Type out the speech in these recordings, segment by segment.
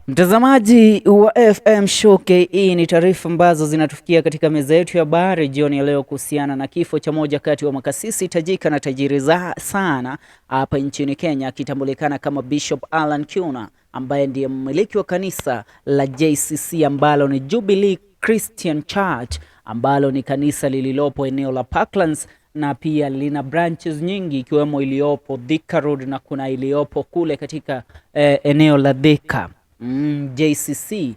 Mtazamaji wa FM Show KE, ni taarifa ambazo zinatufikia katika meza yetu ya habari jioni ya leo kuhusiana na kifo cha moja kati wa makasisi tajika na tajiri za sana hapa nchini Kenya, akitambulikana kama Bishop Alan Kiuna ambaye ndiye mmiliki wa kanisa la JCC ambalo ni Jubilee Christian Church ambalo ni kanisa lililopo eneo la Parklands na pia lina branches nyingi ikiwemo iliyopo Thika Road na kuna iliyopo kule katika eneo la Thika. JCC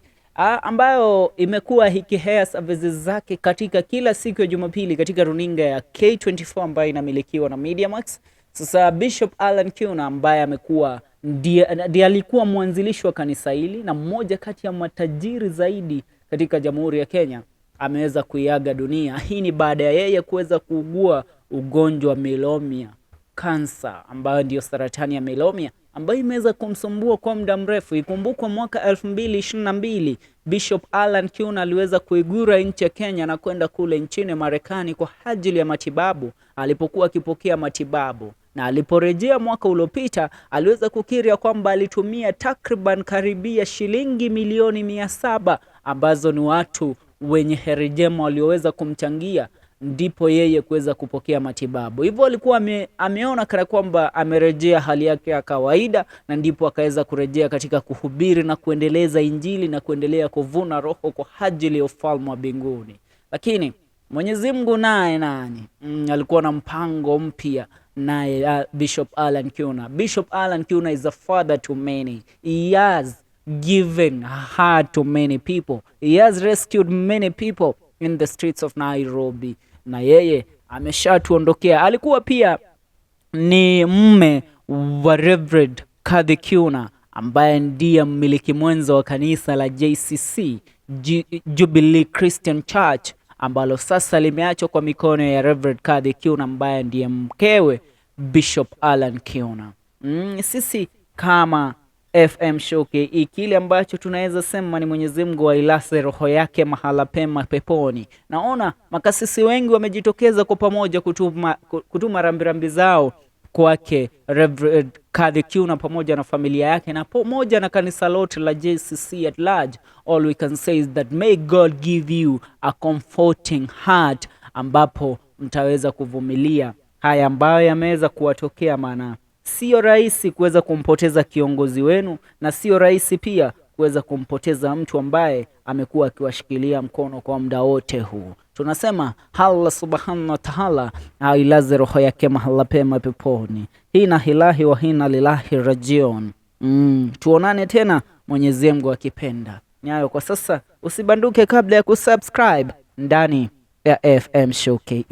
ambayo imekuwa ikihea services zake katika kila siku ya Jumapili katika runinga ya K24 ambayo inamilikiwa na Mediamax. Sasa Bishop Alan Kiuna ambaye amekuwa ndiye alikuwa mwanzilishi wa kanisa hili na mmoja kati ya matajiri zaidi katika Jamhuri ya Kenya ameweza kuiaga dunia. Hii ni baada ya yeye kuweza kuugua ugonjwa wa myeloma cancer ambayo ndiyo saratani ya myeloma ambayo imeweza kumsumbua kwa muda mrefu. Ikumbukwe mwaka 2022 Bishop Alan Kiuna aliweza kuigura nchi ya Kenya na kwenda kule nchini Marekani kwa ajili ya matibabu alipokuwa akipokea matibabu, na aliporejea mwaka uliopita aliweza kukiri ya kwamba alitumia takriban karibia shilingi milioni 700 ambazo ni watu wenye heri njema walioweza kumchangia ndipo yeye kuweza kupokea matibabu. Hivyo alikuwa ameona kana kwamba amerejea hali yake ya kawaida, na ndipo akaweza kurejea katika kuhubiri na kuendeleza Injili na kuendelea kuvuna roho kwa ajili ya ufalme wa mbinguni. Lakini Mwenyezi Mungu naye nani alikuwa na mpango mpya naye Bishop Alan Kiuna. Bishop Alan Kiuna is a father to many. He has given heart to many people. He has rescued many people in the streets of Nairobi. Na yeye ameshatuondokea. Alikuwa pia ni mume wa Reverend Kathy Kiuna ambaye ndiye mmiliki mwenza wa kanisa la JCC Jubilee Christian Church ambalo sasa limeachwa kwa mikono ya Reverend Kathy Kiuna ambaye ndiye mkewe Bishop Alan Kiuna. Sisi kama FM Show KE, kile ambacho tunaweza sema ni Mwenyezi Mungu ailase roho yake mahala pema peponi. Naona makasisi wengi wamejitokeza kwa pamoja kutuma rambirambi zao kwake Reverend Kathy Kiuna pamoja na familia yake na pamoja na kanisa lote la JCC at large. All we can say is that may God give you a comforting heart ambapo mtaweza kuvumilia haya ambayo yameweza kuwatokea, maana sio rahisi kuweza kumpoteza kiongozi wenu na sio rahisi pia kuweza kumpoteza mtu ambaye amekuwa akiwashikilia mkono kwa muda wote huu. Tunasema Allah subhanahu wa ta'ala ailaze roho yake mahala pema peponi. Hina hilahi wa hina lilahi rajion. Tuonane tena Mwenyezi Mungu akipenda. Ni hayo kwa sasa, usibanduke kabla ya kusubscribe ndani ya FM Show KE.